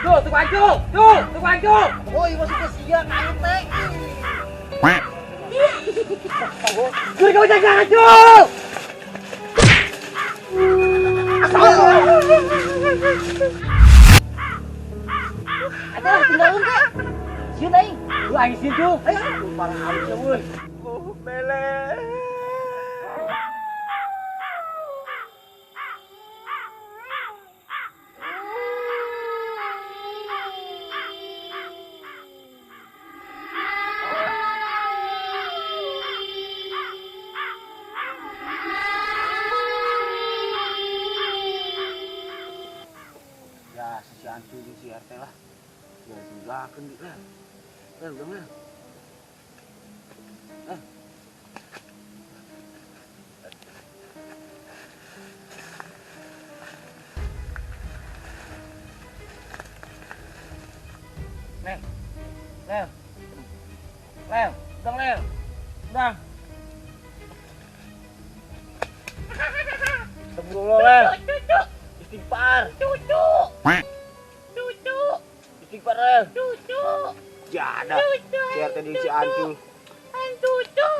Tuh, tuh pancul. Tuh, tuh pancul. Oh, iya masuk ke siang aing teh. Curi kau jangan cul. Ada tinggalin teh. Sieun aing. Lu aing sieun cul. Ayo, parah halus ya euy. Oh, mele. Si Ancu jeung si RT lah. Ya tinggalkeun di lah. Eh, udah mah. Eh. Lel. Lel. Lel, udang lel. Udang. Astagfirullah, Lel. Istighfar. Cucu. Cucu. Istighfar, Lel. Cucu. Jada. Si RT di si Ancul. Cucu.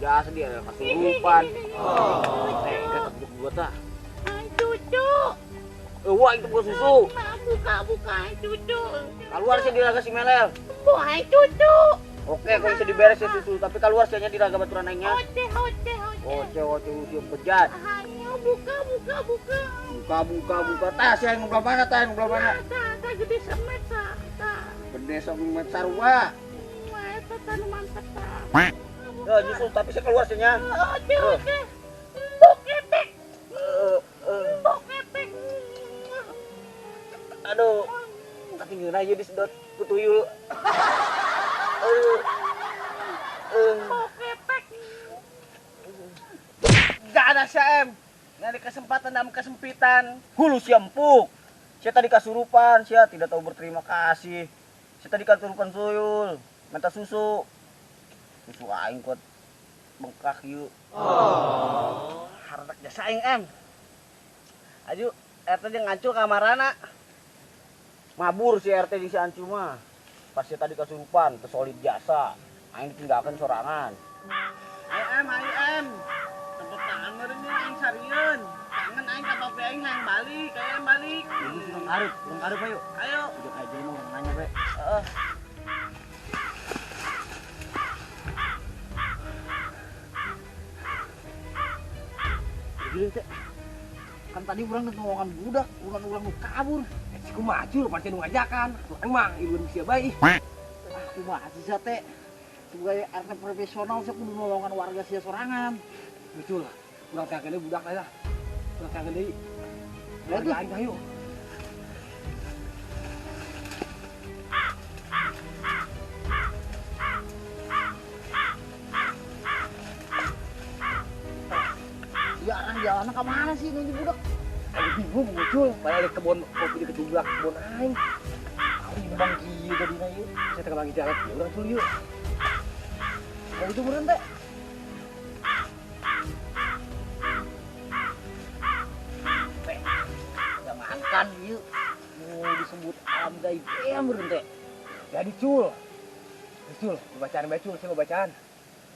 Jasa dia ada kesurupan. Tega tebuk gua tah. Cucu. Wah, itu bukan susu. Buka, buka, cucu. Keluar sih diraga si Melel. Buah, cucu. Oke, kalau bisa diberes ya susu, tapi keluar sih hanya diraga baturan aingnya. Oce, oce, oce. Oce, oce, oce, bejat. Hanya buka, buka, buka. Buka, buka, buka. Tah, sih yang ngobrol mana, tah, yang ngobrol mana? Tah, tah, gede semet, tah, tah. Gede semet sarua. Wah, eta tah mantep, tah. Ya, justru tapi saya keluar sih nya. Oce, oce. Boketek. Boketek. Aduh, tapi ngeunah ieu disedot ku tuyul. Boketek. Gak ada syam. Nyari kesempatan dalam kesempitan. Hulu si empuk. Saya tadi kasurupan, saya tidak tahu berterima kasih. Saya tadi kasurupan tuyul, minta susu. Susu aing kuat bengkak yuk. Oh. Hartak jasa aing em. Aju RT jeung ngancul kamarana. Mabur si RT di si Ancu mah. Pas saya tadi kasurupan, kesolid jasa. Aing ditinggalkan sorangan. Ayo em, ayo em. Tepuk tangan meureun aing sarieun. Tangan aing ka babe aing hayang balik, ayo em balik. Ini urang areup ayo. Ayo. Udah kayak jelema urang nanya we. Heeh. Gini teh. Kan tadi urang ngomongan budak, urang-urang nu kabur. Si kumaha cul, pasti nu ngajakan. Urang mah iluan sia bae. Ah, kumaha sih sia teh? Sebagai RT profesional sia kudu nolongan warga sia sorangan. Betul. Urang teh gede budak lah. Urang teh gede. Ayo ayo. Ya arah jalannya ke mana sih ini budak? Aing bingung muncul, padahal di kebun kopi di ketublak kebun aing. Aku nyumbang kieu tadina ieu. Saya teh lagi jalan ya urang cul yuk. Oh itu meureun teh. Teh, jangankan ieu mau disebut alam gaib teh meureun teh. Jadi cul. Cul, bacaan bae cul, saya bacaan.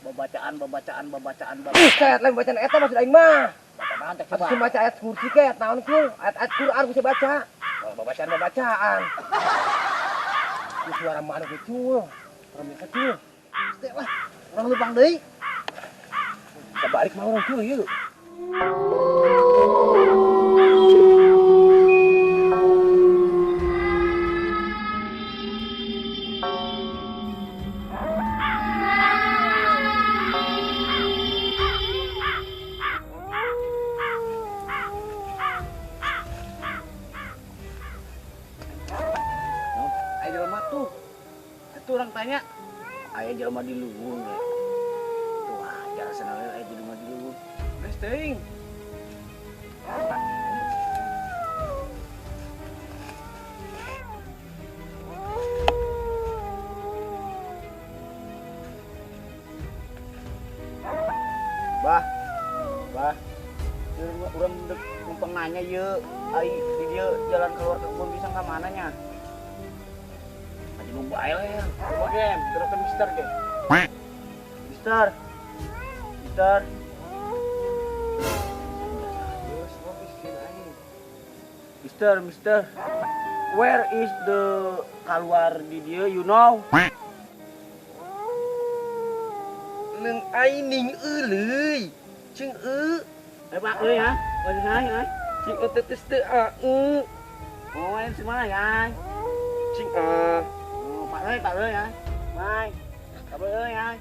Babacaan, babacaan, babacaan, babacaan. Buset, lain bacaan eta maksud aing mah. Bacaan teh coba. Atuh baca ayat kursi kayak naon cul, ayat-ayat Quran bisa baca. Kalau babacaan babacaan. Itu suara manuk cul. Orang biasa cul. Teh lah, urang lupang deui. Kita balik mah urang cul ieu. Itu orang tanya, aya jelema di luhur ge. Tuh wajar sana aya jelema di luhur. Geus teuing. Bah. Bah. Urang numpang nanya nanya ieu, ai di dieu jalan keluar ke kebun pisang ka mana nya? Aja nu bae lah. Coba game, gerakan Mister ge. Mister. Mister. Mister, Mister. Where is the keluar di dieu, you know? Leung ai ning euleuy. Cing eu. Eh Pak euy ha. Wah hai hai. Cing eu teu teu a eu. Oh, em semana ya? Cing a. Oh, Pak euy ha. Mai. Pak euy ha.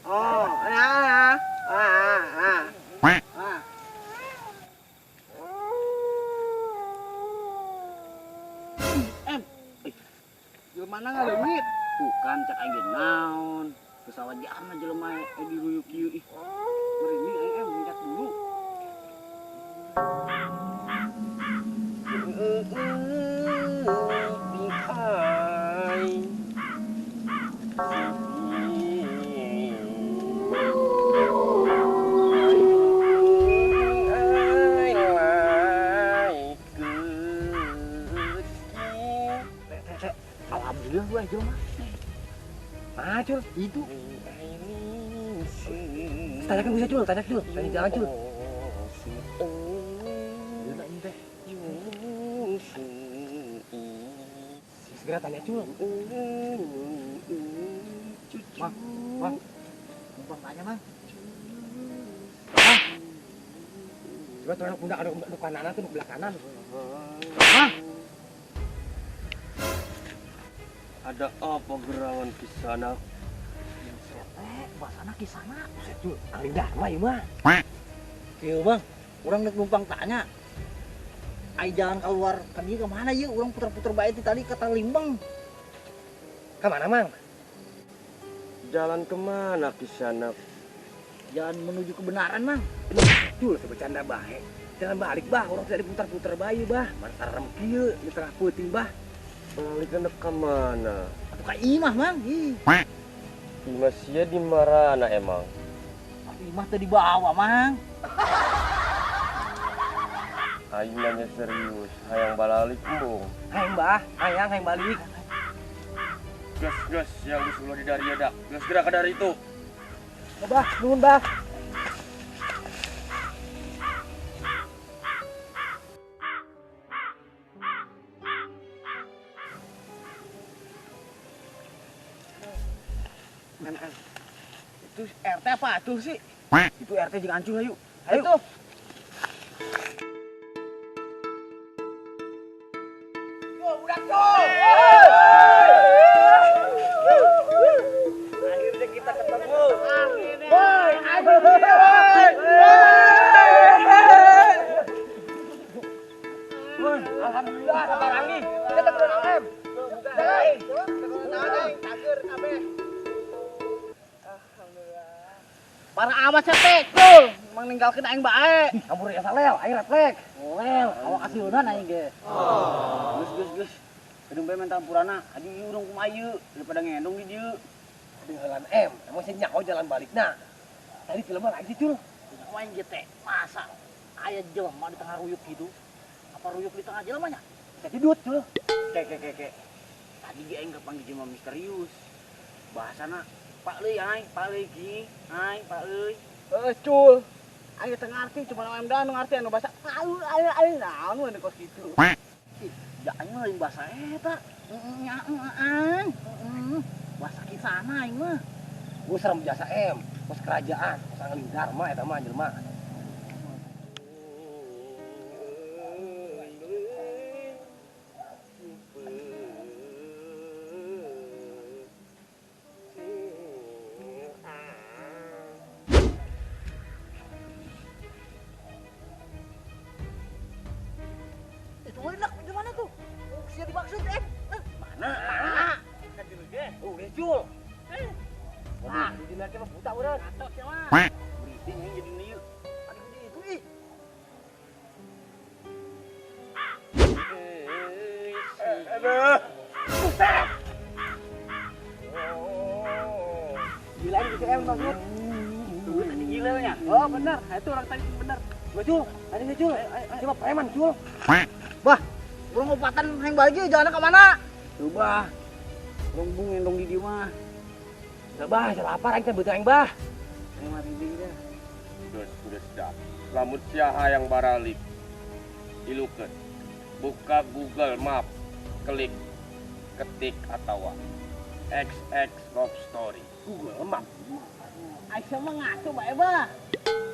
Oh, ya. Ah, ah. Ah. Em. Jelema ngaleungit? Tuh kan cak aing ge naon. Pesawat jana jelema diruyuk kieu ih. Merinding aing muncak dulu. Alhamdulillah gua jelema. Ah, Cul, itu. Tanyakan bisa, Cul, tanya Cul, tanya jalan, Cul. Segera tanya, Cul. Mang, Mang. Numpang tanya, Mang. Ah. Coba tuh anak muda ada nu kanan tuh nu belah kanan. Mang. Ada apa gerangan kisana? Bahasana kisana. Buset, Cul, ahli dharma ieu mah. Kieu, Bang. Urang rek numpang tanya. Ai jalan keluar ka dieu ka mana ieu? Urang puter-puter bae ti tadi ka Limbang. Ka mana, Mang? Jalan kemana kisana? Jalan menuju kebenaran, Mang. Cul, sebercanda bae. Jangan balik, bah. Urang tidak diputar-puter bae, bah. Mana sarem kieu di tengah peuting, bah. Balik ke mana? Atuh ka imah, Mang. Ih. Imah sia di marana emang? Atuh imah teu dibawa, Mang. Aing nanya serius, hayang balalik embung. Hayang bah, hayang hayang balik. Gas gas yang geus ulah di dari dak. Gas gerak ke dari itu. Bah, nuhun bah. Itu RT apa tuh sih? Itu RT jeung ancul ayo. Ayo. Tuh. Akhirnya kita ketemu. Boy, aduh. Alhamdulillah, sabar lagi. Kita ketemu M. Parah amat sete, Cul. Meninggalkeun aing bae. Ampun ya salel, aing refleks. Lel, awak kasieunan aing ge. Geus geus geus. Gedung bae mental purana, adi ieu urang kumaha ieu daripada ngendong di dieu. Jalan M, emang sih nyaho jalan balikna. Tadi filmnya lagi, Cul. Kumaha aing ge teh? Masa aya jelema di tengah ruyuk gitu? Apa ruyuk di tengah jelema nya? Bisa didut, Cul. Ke ke ke ke. Tadi ge aing kapanggih jelema misterius. Bahasana Pak leuy aing, Pak leuy ki, aing Pak leuy. Heuh, Cul. Aing teu ngarti, cuma am da nu ngarti anu bahasa aing aing aing naon we kos kitu. Ih, da aing mah lain bahasa eta. Nya aing. Bahasa kisana aing mah. Gua serem jasa M, kos kerajaan, kos angling dharma eta mah jelema. Itu enak di mana tuh? Sia dimaksud Mana? Mana? Kan dulu ge. Udah, Cul. Wah, di laki mah buta urang. Atos ya mah. Merinding aing jadi ieu. Aduh di itu ih. Aduh. maksud. Tadi gila nya. Oh, benar. Itu orang tadi benar. Gua Cul, tadi nih Cul. Coba preman Cul. Bah, urang opatan yang balik jalan ke mana? Coba. Urang bung endong di dieu mah. Udah bah, saya lapar aing teh beuteung aing bah. Aing mah rinding dah. Geus, geus dah. Lamun sia hayang baralik. Ilukeun. Buka Google Map, klik ketik atawa XX Love Story. Google Map. Aisyah mah ngaco bae bah.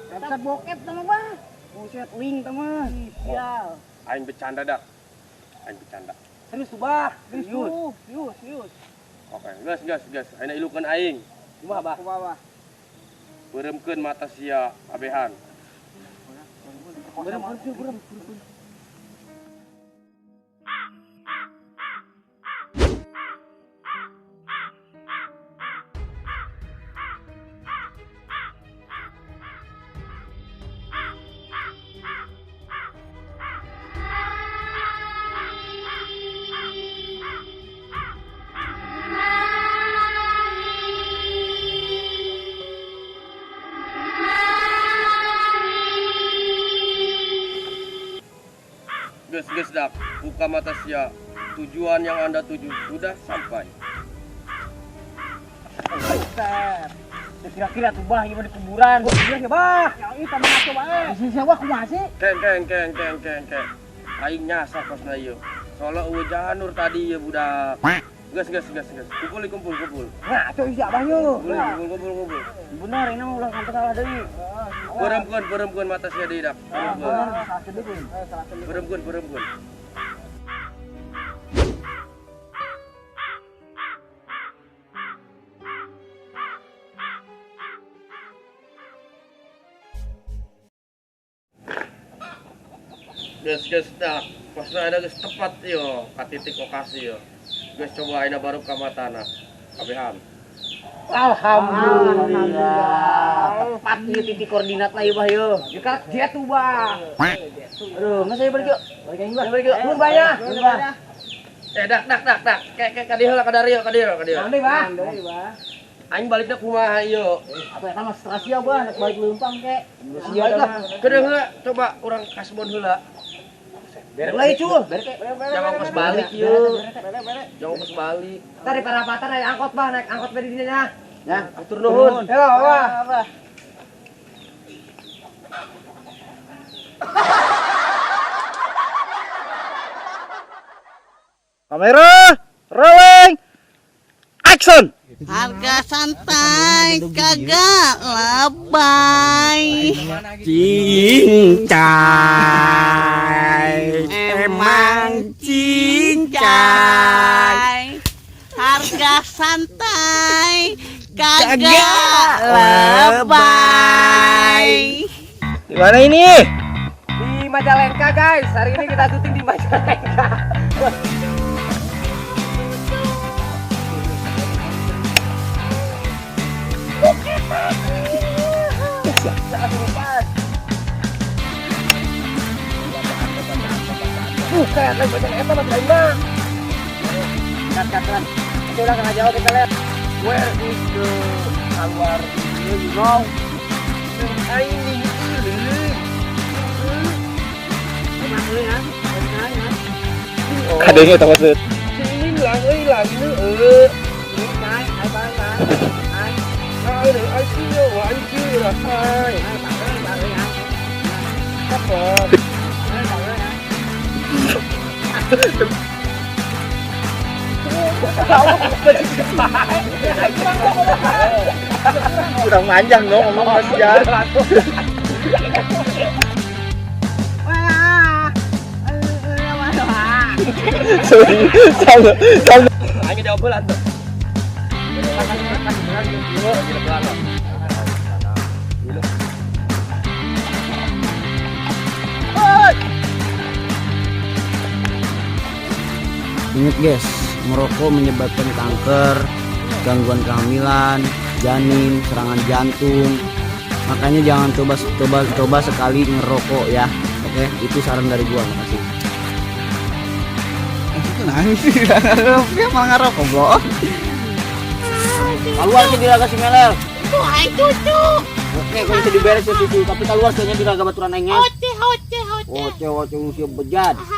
Eta bokep sama bah. Buset link teh mah. Sial. Aing bercanda dah. Aing bercanda. Serius tuh bah. Serius, serius, serius. Oke, geus geus geus. Aing ilukeun aing. Kumaha bah? Kumaha bah? Beureumkeun mata sia kabehan. Beureum, beureum, beureum. Geus geus dak, buka mata sia. Tujuan yang Anda tuju sudah sampai. Buset. Kira-kira tuh bah ieu mah di kuburan. Oh, iya ya bah. Ya ieu tambah ngaco bae. Si siapa kumaha sih? Keng keng keng keng keng keng. Aing nyasar kosna ieu. Soalnya eueuh janur tadi ieu budak. Geus geus geus geus. Kumpul kumpul kumpul. Ngaco ieu abah yeuh. Kumpul kumpul kumpul kumpul. Benar ini mah ulah sampai salah deui. Beureumkeun beureumkeun mata sia deui dak. Beureumkeun. Beureumkeun beureumkeun. Geus geus dak. Pasna ada geus tepat yo ka titik lokasi yo. Geus coba ayeuna baru ka matana. Kabehan. Alhamdulillah. Tepat ieu titik koordinatna ieu bah ieu. Ya karak jet tuh bah. Aduh, geus ayo balik yuk. Balik aing bah. Balik yuk. Nuhun bah ya. Nuhun bah. Eh dak dak dak dak. Ke ke ka dieu heula ka dieu ka dieu ka dieu. Naon deui bah? Aing balikna kumaha ieu? Atuh eta mah rahasia bah, nek balik leumpang ke. Sia lah. Kedeung heula coba urang kasbon heula. Berek lagi Cul. Bere ke. Jangan kos balik ieu. Jangan kos balik. Tadi parapatan naik angkot bah, naik angkot di dinya. Ya, atur nuhun. Ya bah. Kamera rolling action. Harga santai kagak lebay. Cincai, emang cincai. Harga santai kagak lebay. Di mana ini? Di Majalengka guys. Hari ini kita syuting di Majalengka. Kayak kan baca eta mah lain mah. Kat-katan. Itu udah kena jawab kita lihat. Where is the keluar you know? Aing Kadangnya tahu maksud. Ini lang euy lang ini euy. Ai ai siêu ai siêu là sai. Apa? Kurang panjang dong ngomong Mas ya. Sorry, sama sama. Aing jawab heula tuh. Ingat guys, merokok menyebabkan kanker, gangguan kehamilan, janin, serangan jantung. Makanya jangan coba sekali ngerokok ya. Oke, itu saran dari gua, makasih. Nangis sih, malah ngerokok, bro. Keluar sih diraga si Melel. Cucu, aing cucu. Oke, kalau itu diberes ya cucu, tapi keluar kayaknya di raga baturan aingnya. Oce, oce, oce. Oce, oce, usia bejad.